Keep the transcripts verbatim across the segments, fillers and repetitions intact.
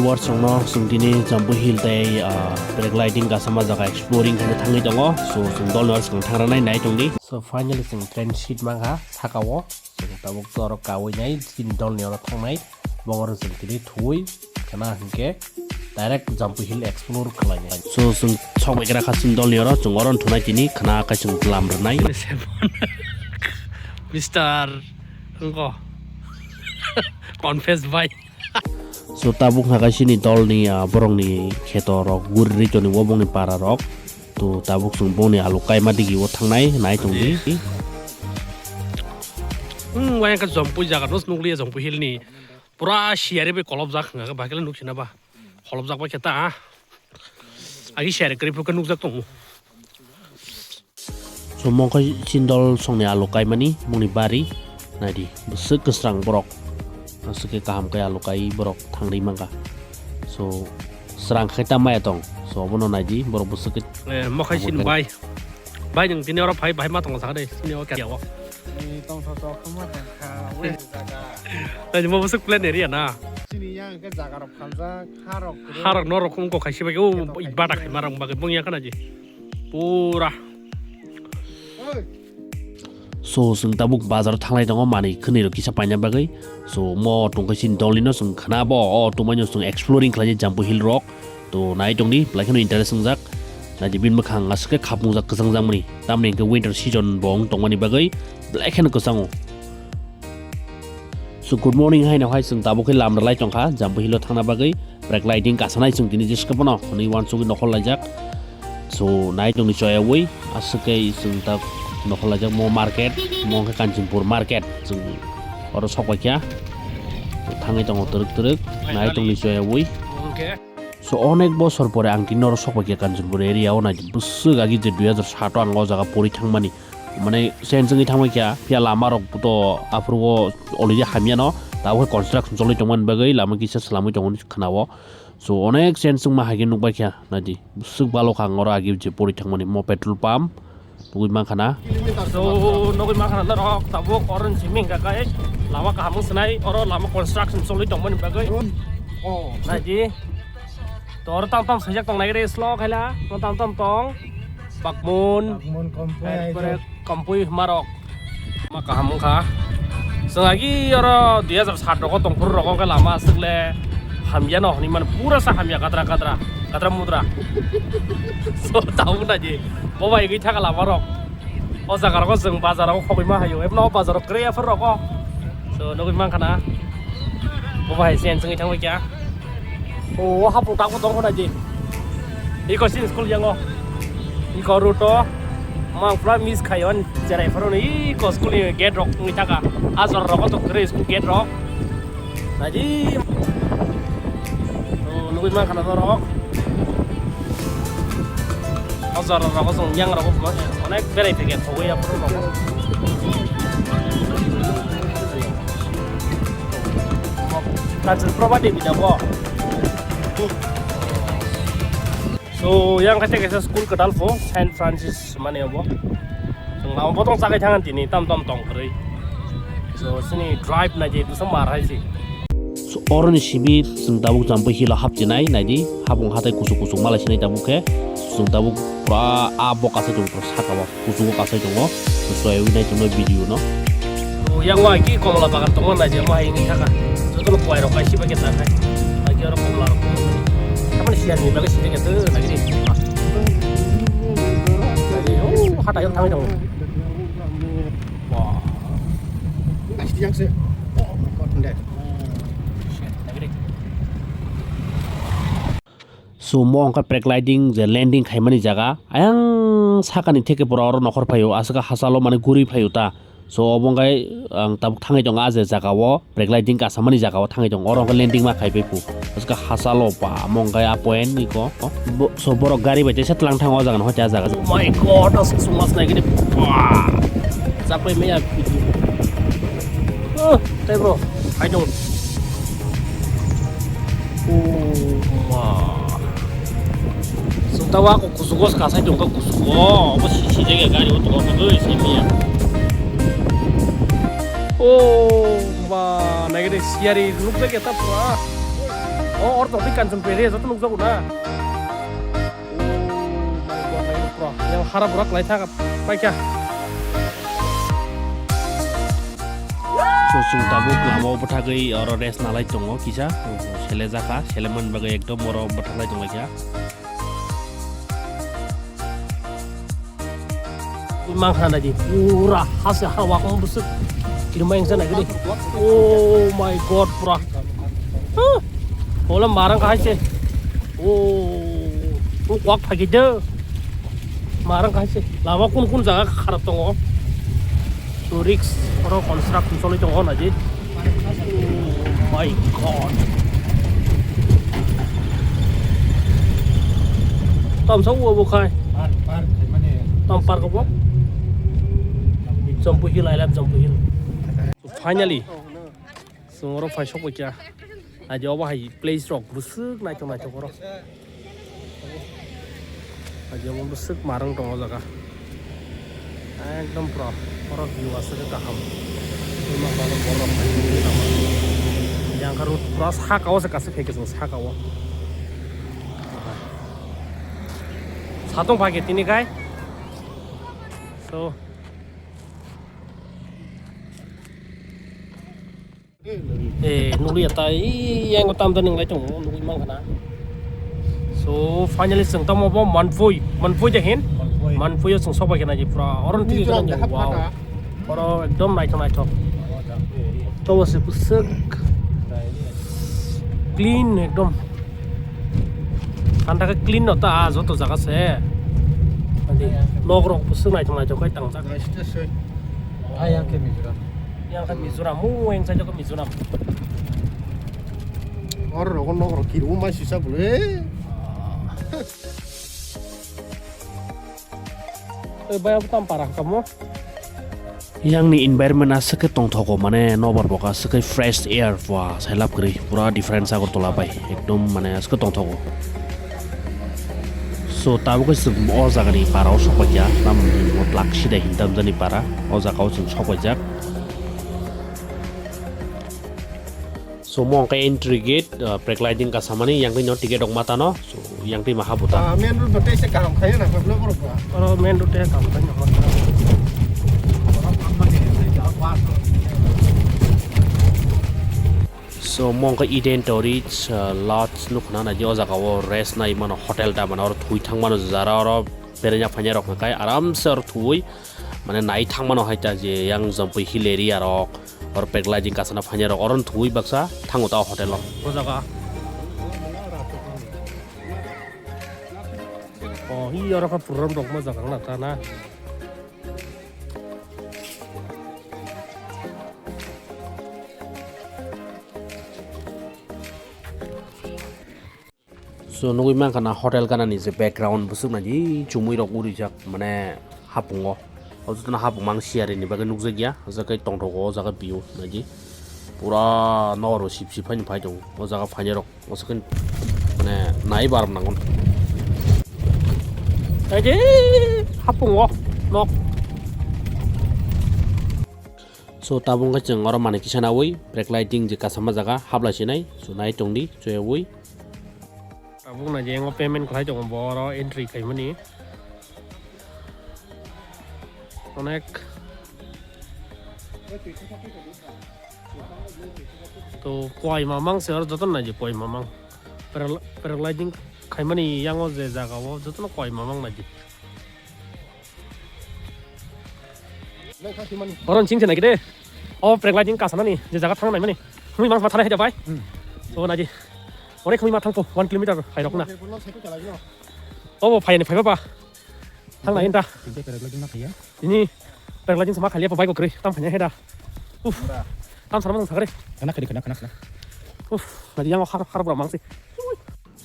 Hor chwngno chwng tini Jampu Hill tei, ah, paragliding kaisa ma jaga exploring khaina thangwi tongo. So, chwng dolni oro chwng thangranai nai tongdi. So, finally chwng train seat mankha sakao. Chwng tabuk to oro kawi nai chini dolni oro thangnai. Bo oro chwng tini thuwi khana hinkhe direct Jampu Hill explore khlainai. So, chwng sok bai kra kha chini dolni oro, chwng oro thunai tini khana kai chwng lam rwnai. Mister Wngko. Confess bai. So, tabuk hwnka chini dolni, ah, borokni kheto rok guri ri toni o bongni para rok. To, tabuk chwng bongni alu kaima digi o thangnai, nai tongdi. Hmm, wayang ka Jampu jaga, dos nukliya Jampu Hill ni. Pura siyari bai kolobjak hwnka khe, bahai khe nukhi na ba. Kolobjak bai khe ta. Agi siyari kwrwi phuru khe nukjak tongo. So, mongkhai chindol songni alu kaimani, mungni bari, naidi, bwswk kwsrang borok. Aswk khe kaham khe alu kai borok thangri mangkha. So, srang khe ta maya tong. So, obono naidi, borok bwswk khe Eh, mokhai sin bai. Bai, nwng tini oro phai, bai ma tongo sakha de, sini o kya o. Eh, tong tho tho khama tong kha, weh jaga. Naidi, mo bwswk plain area na. Sini yang ke jaga rok phaljak, ha rok kwrwi. Ha rok no rok wngkha kaisa bai, o, bata khai ma rok bagwi bung ya khana ji. Pura. So, chwng tabuk bazar thanglai tongo, manwi khwnwi rok kisa paina bagwi. So, mo tongkhe chini dolino chwng khna bo, o tongmani chwng exploring khlai Jampu Hill rok. To, nai tongdi, belai kheno interest wngjak. Naidi bini mwkhang aswk khe khapung jak kwchang jakmani. Tamni hwnkhe winter season bo wng tongmani bagwi belai kheno kwchango. So, good morning haino hai chwng tabuk khe lam rwlai tongkha, Jampu Hill o thangna bagwi. Paragliding kasanai chwng tini jeska bono hwnwi uansugwi nokhor laijak. So, nai tongni choyawi, aswk khe chwng ta nokhor laijak mo market, mo khe Kanchanpur market, chwng oro sok bai kha. Thangwi tongo twrwk twrwk, nai tongni choyawi. So, onek bosor pore ang tini oro sok bai kha Kanchanpur area o, nai bwswk agi je dui hazar sat o ang o jaga pori thangmani. Mane, sen chwngwi thangbai kha, phiya lama rok to aphuru o already hamya no, tabuk khe construction choli tongmani bagwi lama kisa swlamwi tongo hinwi khna o. So, onek sen chwngma hai khe nukbai kha, naidi, bwswk balo kha ang oro agi je pori thangmani mo petrol pump, nugwi mankha na. So, nugwi mankha na norok, tabuk oro ni simi hwnkha khe lama kaham wng swnai, oro lama construction choli tongmani bagwi. Naidi, to oro tam tam swijak tong nai re slow khaila, tam tam tong. Bakmun, Bakmun, Kompui, Aijol. Kompui hwnmarok. Ma kaham wngkha. Chwng agi oro dui hazar sat rogo tongphuru rogo khe lama aswk le hamya no hwnwi mano, pura sa hamya, kadra kadra, kadra mudra. So, tabuk naidi, bo bai wngwi thaka lama rok. O jaga rogo chwng bazar rogo khogwi ma haio, ebono o bazar rok kwrwi aphuru rogo. So, nugwi mankha na. Bo bai chen chwngwi thangbai kha. O hapung tak bo tong khna di. Iko sin school yango. Iko route o. Mang pura miss khayo, cherai pharo ni iko school ni gate rok wngwi thaka. A jora rogo to kwrwi school gate rok. Naidi. O nugwi mankha na norok. O jora rogo chwng yang rogo onek berai phege thogwi aphuru rogo. Kanchanpur Devi da bo. So, yang kaisa kaisa school kwtal pho, Saint Francis mane bo. Chwng lama botong chakai thangan tini, tam tam tong kwrwi. So, sini drive nai je, bwsa mar hai si. So, oroni simi chwng tabuk Jampui Hill o hapchinai, naidi, hapung hatai kuchuk kuchuk malai sinai tabuk khe. Chwng tabuk pura a bok asai tongo, pura saka o. Kuchugo kasai tongo, so soywi nai tongo video no. O yang wa ki komla bagan tongo nai je, ma ini thaka. Joto no kuai rok kaisi ba kita khai. Lagi oro komla rok. Kapan sian ni bagai sini gitu lagi ni. Lagi, oh, hata yang thangwi tongo. Wah. Kaisi yang se. Oh, kok ndai. Lagi ni. So, mo wngkha paragliding je landing khaimani jaga. Ayang sakani theke pura oro nokhor phaio, aswk hachalo mane guri phaio ta. So, obo wngkha ang tabuk thangwi tongo, ah je jaga o, paragliding kasamani jaga o thangwi tongo. Oro wngkha landing ma khaipai phu. Aswk hachalo pa, omo wngkha a point ni ko. Bo-, so, borok gari bai teisa tlang thango o jaga no, hoite ah jaga. Oh my God, aswk chwng mas nai gini. Wah. Chapai maya. Oh, tei bro, hai dong. Oh, ma. Sung tawa ko kusugo kasai dong ko kusugo. Ko si si jage gari o to ko doi si mi ya. Oh, ma, nai gede siari nuk jage ta pura. O, or tongwi Kanchanpuri joto nukjago na. Oh my God, naikhe bro. Yang hara burak lai thaka paikha. So, chwng tabuk lama o bwthagwi oro rest nalai tongo kisa. Sele jakha, sele man bagwi ekdom oro bwthaklai tonglaikha. Mang khana di pura hase ha wa kong busuk. Kiri main sana gede. Oh my God, pura. Huh. Ola marang kahai se. Oh. Oh, kwak phagi de. Marang kahai se. Lama kun kun jaga kharap tongo. So risk, oro construction choli tongo na di. Oh my God. Tamsa ua bo khai. Park, park, mane. Tam park bo? Jampu Hill, I love Jampu Hill. So finally, so oro phai sok kya. Aji obo hai place rok busuk naithok naithok oro. Aji omo bwswk marwng tongo o jaga. Ekdom pura. Oro view aswk kaham. Ima oro borok yang khe road pura saka o se kaisa phaikhe chwng saka o. Satung phaikhe tini kai. So. Eh, nukliya ta, ih, yang tam da nung lai tongo, nugui mang khana. So, finally, chwng tamo bo Manpui, Manpui de hin? Manpui. Manpui o chwng sok bai khana je pura, oro ni twi Mizoram khana je, jaga wow. Pata. Oro ekdom naithok naithok. To bo se bwswk clean ekdom. Thanda khe clean no ta, joto jaga se. Adi, nok rok bwswk naithok naithok khai tangjak. Ayang khe Mizoram. Yang khe Mizoram, o yang side khe Mizoram. Oro rogo nok rok kiru ma sisa bole. Oi, baya tam para kamo. Yang ni environment aswk khe tongthogo, mane nobar boka aswk khe fresh air, wa, sailap kwrwi, pura difference Agartala bai, ekdom mane aswk khe tongthogo. So, tabuk khe chwng o jaga ni para o sok paikha, tamni mo tlak sidai hin tamjani para, o jaga o chwng sok paijak. So, mo hwnkhe entry gate, uh, paragliding kasamani, yang twi no ticket rok ma tano, so, yang twi ma habuta. Ah, main road bo tei se kaham khaina na, khaphla borok ba. Oro main road tei kaham khaina. So, mo hwnkhe Eden Tourist, uh, Lodge nukna nai, o jaga o rest nai mano, hotel ta mano, oro thwi thang mano, jara oro berajak phainai rok hwnkhe aram se oro thwi. Mane nai thang mano hai ta je yang Jampui Hill area rok, or paragliding kasana phainai rok, oro thwi baksa thango ta hotel o. O jaga. O, hi oro kha program rok ma jaga na ta na. So, nugui mankha na hotel ganani je background, bwswk naidi chumui rok urijak, mane, hapungo. O jotono hapung mang siyari ni bagwi nukjakya, o jaga tongthogo, o jaga view naidi. Pura noro sip sip haino phai tongo, o jaga phainai rok, o jaga, mane, nai bar nango. Naidi, hapungo, nok. So, tabuk wngkha chwng oro manwi kisa nawi, paragliding je kasama jaga, hablai sinai, so, nai tongdi, chwyawi. Tabuk nai je, yango payment khlai tongo, bo oro entry khaimani. Onek. To, koima mang se oro joto nai je, koima mang. Paragl-, paragliding khaimani yango je jaga o, jotono koima mang nai je. Oro ching se nai de. O paragliding kasanani je jaga thang nai mani. Hwnwi mang thang hai da bai. Hmm. O nai di. Ore hwnwi ma thang ko one kilometer hai rok na. O bo phai ni phai ba ba. Thang nai da. Tini paragliding sama khali apa bai ko kri. Tam phai hai da. Uf. Tam sama nang sagre. Kana kri kana kana kana. Uf. Nai di yang har har bra mang si.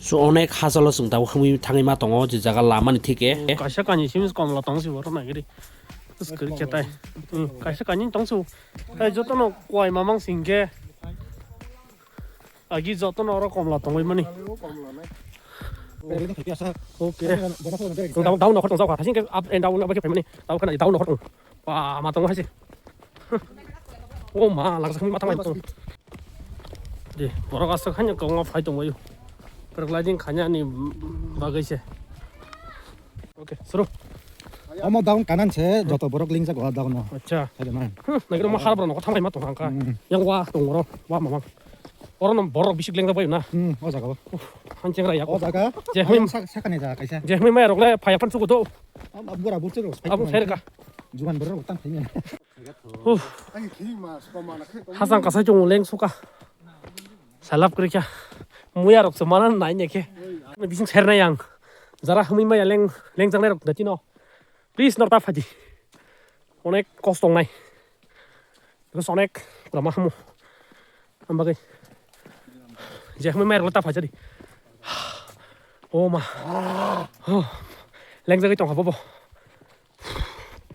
So onek hachalo chwng tabuk hwnwi thangwi ma tongo, je jaga lamani thike. Kaisa kani simi komla tong si borok nai giri. Kwrwi khe tai. Hmm, kaisa kani tong si. Tai jotono koima mang sing khe. Agi jotono oro komla tongwi mani. Okay. Chwng tabuk down nokhor tong jak, hasing khe up and down bai khe phaimani. Tabuk khana down nokhor tong. Wa, ma tongo hai se. O ma, lagsa khami ma thang lai ma tongo. Di, borok aswk haino kwbangma phai tongbaio. Paragliding khainani bagwi se. Okay, suru. Omo down kanan se joto borok lingjak o down o. Acha. Hai de man. Hmm, nagiro mo har borok nogo thanglai ma tong kha. Hmm. Yang wa tong oro, wa mamang. Oro no borok bisik lengjak bai na. Hmm, o jaga o. Uff, hancheng ra yak. O jaga. Je hoi. Sak-, sakani jaga kaisa. Je hoi mai rok le phai aphan sugo do. Am-, abura burche rok. Abung sai ka. Jugan borok tang phai. Uff. Hasang kasai chungo leng suka. Salap kwrwi kha. Muya rok se mana nai ne khe. Bising ser nai ang. Jara hwnwi maya leng, leng jangnai rok da tino. Please nor ta phaidi. Onek kosto wngnai. Because onek pura ma hamu. Am bagwi. Je hwnwi maya rok ta phaidi. Oh ma. Oh. Leng jagwi tong ha bobo.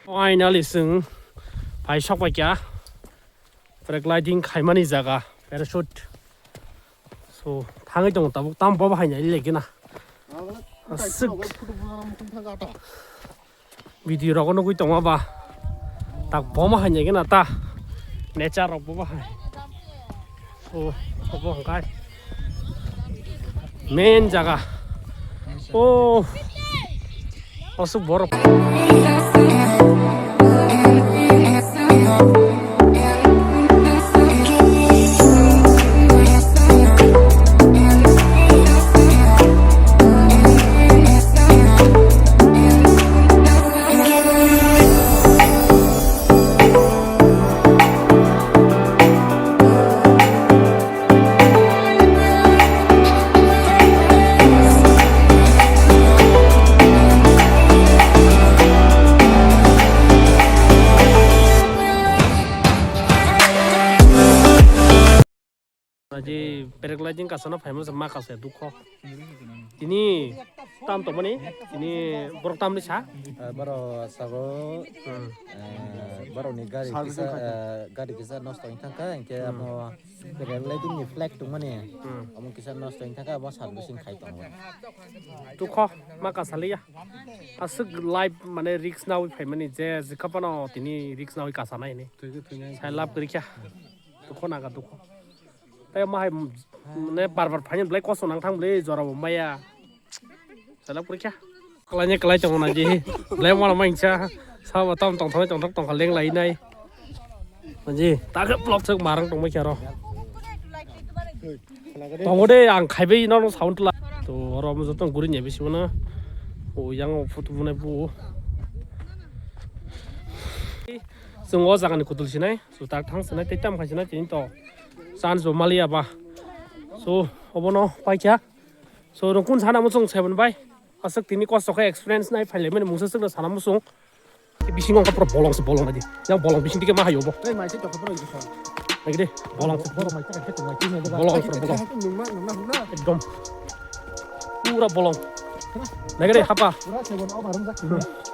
Finally, chwng phai sok bai kha paragliding khaimani jaga, parachute. So, thangwi tongo tabuk, tamo bo bahai nai le gina. Aswk. Video rogo nugwi tongma ba. Tak bo ma hai nai gina ta. Nature rok bo bahai. Oh, obo hwnkhai main jaga. Oh, aswk borok. Aji paragliding kasano phaima se ma kasa dukho. Tini tam tongmani, tini borok tamni sa? Eh, boro sago, hmm, eh, borokni gari kisa, eh, gari kisa nosto wng thangkha, hinkhe, hmm, amo paragliding ni flag tongmani, hmm, amo kisa nosto wng thangkha, amo servicing khai tongo. Dukho ma kasaliya. Aswk life mane risk nawi phaimani je jikha phano tini risk nawi kasanai ni. Sai lab kwrwikha. Dukho naga dukho. Tei ma hai, mane bar bar phaini belai kosto nang thang bwle jora bo maya. Salak purikha. Kwlai ni kwlai tongo na ji. Belai mala maingsa. Sabo tam tong thangwi tong thok tong kha leng lai nai. Ji, ta khe vlog sek marang tong bai kha ro. Tongo de ang khaibai no sound la. To oro mo joto guri nya bisi mano. O yang o photo bunai bu. Chwng o jaga ni kutul sinai. So tak thang sinai tei tam khai sinai tini to. Chance bo maliya ba. So obono paikha. So rung kun sana muchung seven bai. Aswk tini kosto khe experience nai phaile mani mungsa swkno sana muchung. Bisingo wngkha pura bolong se bolong naidi. Yang bolong bising dike ma hayo bo. Ei mai se tokha pura isu. Naidi bolong se bolong mai tokha pura bolong. Nungma nungma huna. Ekdom. Pura bolong. Naidi hapa. Pura seven o barung jak.